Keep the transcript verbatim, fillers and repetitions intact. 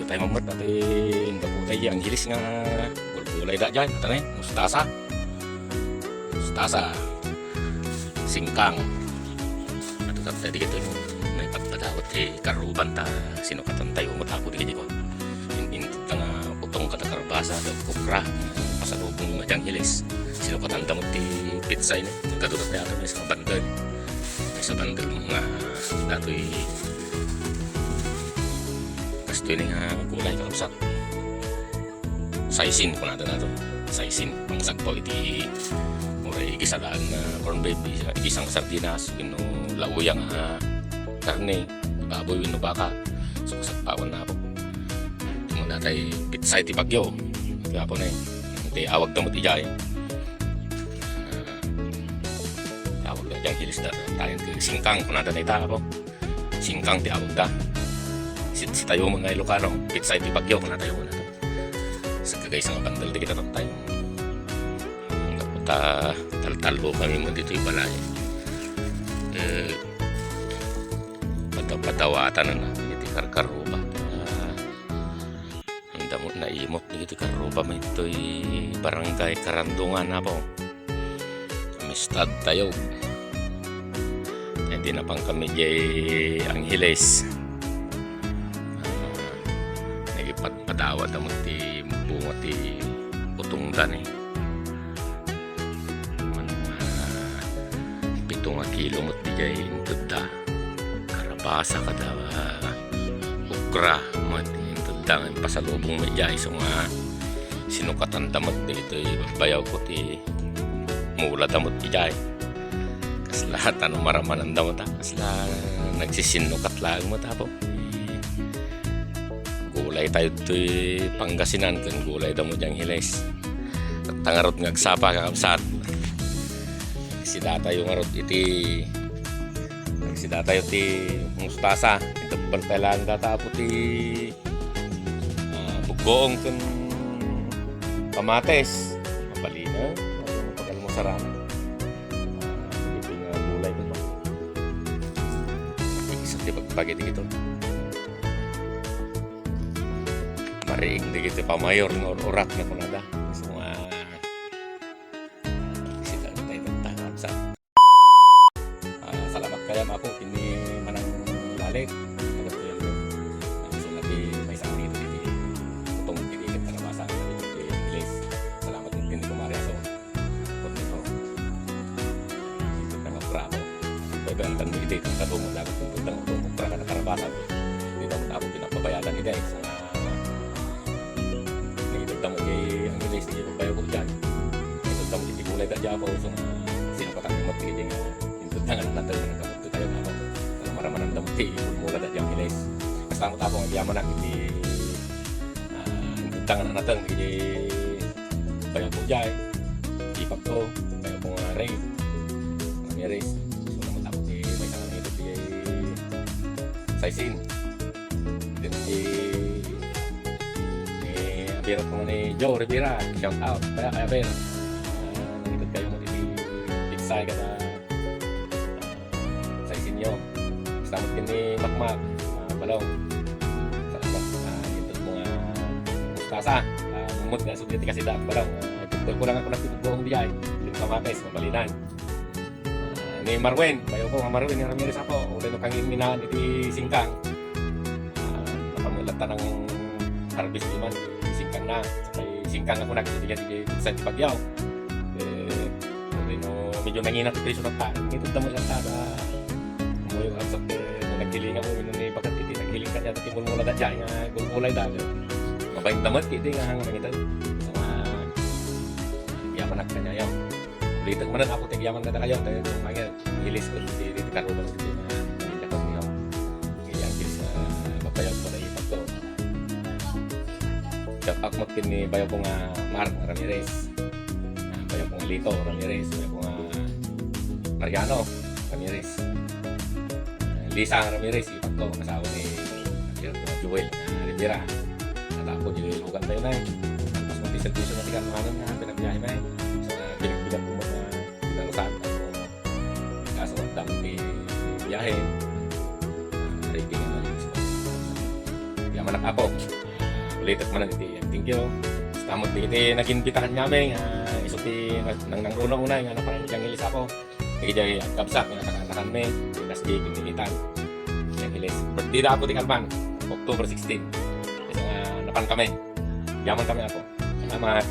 Tayo mammet, ati, gapu tayo, Angeles nga gulgulay da dyan. Ata na yun, mustasa. Mustasa. Singkang. Ito, tapos di ito, may pagpadawat ti karuban ta, sinukatan tayo, matapo di ko. In, in, nga utong kada karabasa, da okra, pasalubong nga Angeles. Sinukatan da mo ti pizza ini. Kaduda tayo, may sa bandel. May sa bandel mga datoy. Kastoy ni nga gulay, kakabsat. Saisin, kunada na to. Saisin. Pangsagpaw iti, uray, igisalaang nga corn beef, igisa nga sardinas, wenno lauyang nga karne, baboy, wenno baka. So, kasagpawan na ako. Muna tayo, pitsay ti bagyo. Kaya po na eh. Iti awag da mo ti jay. Ah, awag da jay, hilis da. Tayo, singkang, kunada na ita, ako. Singkang ti awag da. Sit-, sitayo mga Ilocano, pitsay ti bagyo, kuna tayo na to. Sa kagaysa nga bandel, di kita tayo. Ang ta-, taltalbo kami mo dito yung balay. Eh, pata-, patawatan na na, iti karkaruba. Ah, ang damo na imot, iti karkaruba, may ito'y barangay Karandungan, apo. Amistad tayo. Iti napan kami jay Angeles. Ah, nagipatpadawa ta mo ti bunga ti utongda ni. Mano nga pito nga kilo mo ti jay intedda. Karabasa kada, ah, okra, met intedda nga pasalubong met jay. So nga, sinukatan da met dagitoy bayaw ko ti mula da met ijay. Kasla, tano maramanan da met, ah. Kasla, nagsisinukat laeng met, apo. Gulay tayo ti Pangasinan, ken gulay da met jay Angeles. Tatta ngarud nga agsapa, kakabsat. Sida tayo ngarud iti Nagsida tayo ti mustasa. Itagbal tayo lang data apo ti, ah, buggoong ken kamates. Mabalina, ano, pagalmusaran. Ah, sige, ti nga gulay ko ba? Isa ti pagpagiti ito. Mariing di kita pamayor nga urak na kunada. So, ah, sida tayo nagtanggap sa Ah, salamat kayam, apo, ken ni Manang Lalik. Salamat kayam, apo. Ang gusto lagi may sa dito, dito. Utong dito, dito, karabasa, dito, dito, English. Salamat din, ken ni Kumari Aso. Put nito. Dito, tanga bravo. Pwede ang tanda dito, ang katulong mo dapat kung tutang utong, utong, karabasa. Dito, ang tapos pinapabayadan nila, eh. Sa Naitagda mo kay Angeles, di ko kayo ko dyan. Naitagda mo kay Tigulay da dyan, pa usong, ah, sino pa tayo mo, pwede nga. Intod na nga natin, nga nagkabot tayo na ako. Ano, maramanan da mo, kay Mula da dyan, Angeles. Basta mo tapos, ang yaman na, hindi, ah, intod na nga natin, hindi kayo ko dyan. Ipak ko, kayo ko nga Ray. Ramirez. So, naman tapos, eh, may tangan nito, eh, Saisin. Then, si, eh, Abira ko ni Joe Rivera. Shout out. Kaya, kaya, Abir. Ah, nangitod kayo mo dito. Pizza, kada, ah, Saisin nyo. Salamat din ni Makmak. Ah, Balong. Salamat. Ah, ito po nga. Mustasa. Ah, mumot nga, sugli ti kasida. Balong. Ah, ito ko lang ako nagtutugong diay. Yung kamatis, mabalinan. Ah, ni Marwin, bayo ko nga Marwin nga Ramirez ako, uray no kanginginaan iti singkang. Ah, napamulat ta nang harvest di man, iti singkang na. Kay singkang ako nagtitigan iti sa ti bagyaw. Eh, uray no medyo nanginat ti presyo tatta. Ito damo lang ta, ah, muyo ang sa, eh, nagkiling ako, yun ni bakat iti nagkiling kanya, iti mulmula da dyan, nga gulgulay da. Mabait naman, iti nga hang mangitan. Sa mga yaman at kanya, yaw. Ulitek manen, apo, ti agyaman kadakayo, tayo itong mga ilis ko, di, di, di, karuban ko, di, na, di, na, di, na, di, ang ilis, ah, mapayag mo na ipag ko. Shout out mo ken ni bayo ko nga Mark Ramirez. Ah, bayo ko nga Lito Ramirez, bayo ko nga Mariano Ramirez. Ah, Lisa Ramirez, ipag ko, asawa ni Joel, ah, Rivera. At ako, di, lugan tayo na eh. Tapos, magpisan-pisan na ti kan, ano na, pinagbiyahe na eh. Sa pinagbigat ko mga Pinarusahan ko. Kaso, ang dami ti biyahe. Ah, rating ang malinis ko. Kaya manak ako. Ket manen iti thank you. Basta met iti nagimbitakan kami, ah, isu ti nang, nang una-una nga napangidian nga Ilis Apo. Idiay agkabsat nga nakannakanmi, Inas di Kinilitan. Idiay Ilis. Birthday da Apo ti Kalban, October sixteen. Isu nga napan kami. Yaman kami, Apo. Salamat.